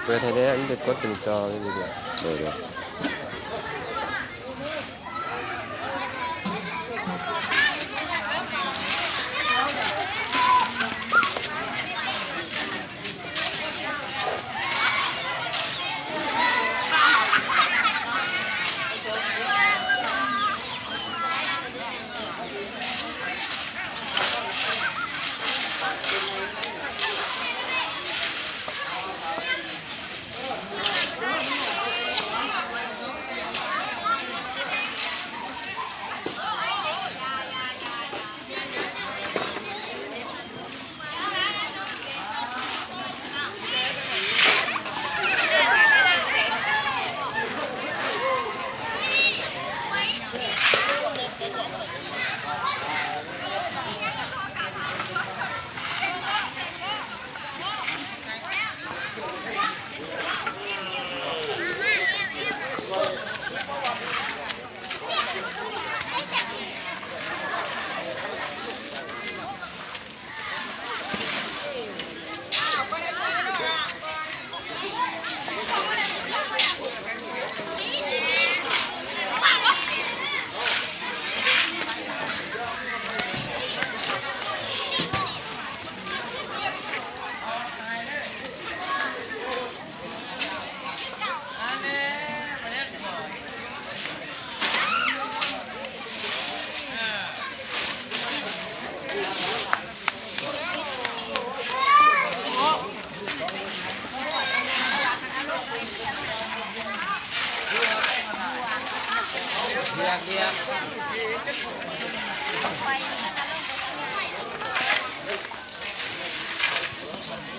ເປີດໃຫ້ແດ່ ມັນຈະກົດຕົວນີ້ຕໍ່ຢູ່ນີ້ແຫຼະ. ໂດຍ ໂດຍ.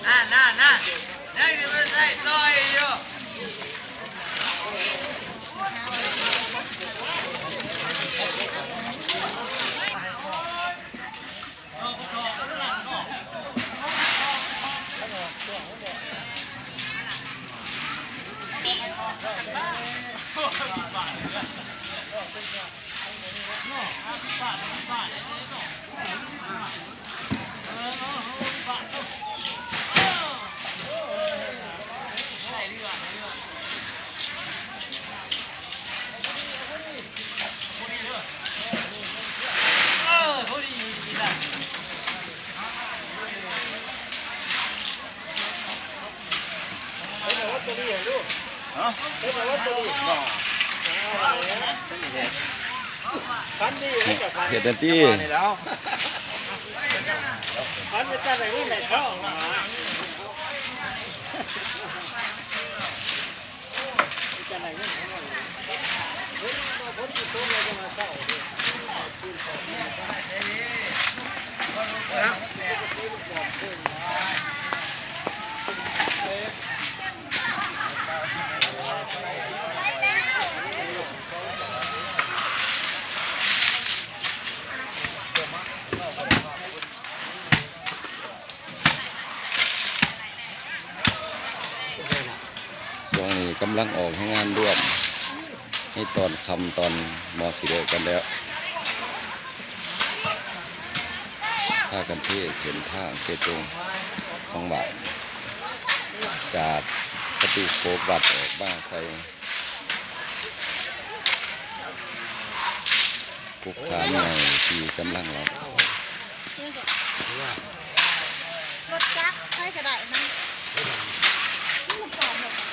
ນັ້ນ ນັ້ນ ນັ້ນ ຍັງຊິໄປໃສ່ຕໍ່ອີກຢູ່. ເຮັດແນວຕິ. ຊ່ວງນີ້ກຳລັງອອກແຮງງານດ່ວນ ໃນຕອນຄ່ຳຕອນໝໍຊິເລີກກັນແລ້ວ ພາກັນເທເສັ້ນທາງເທຕົງຂອງບ້ານ ຈາກປະຕູໂຂງວັດອອກມາໃສ່ ກຸກຄານໃຫຍ່ທີ່ກຳລັງລັດ ລົດຈັກໃຜກະໄດ້ ມັນ ມັນຈອດລົດ.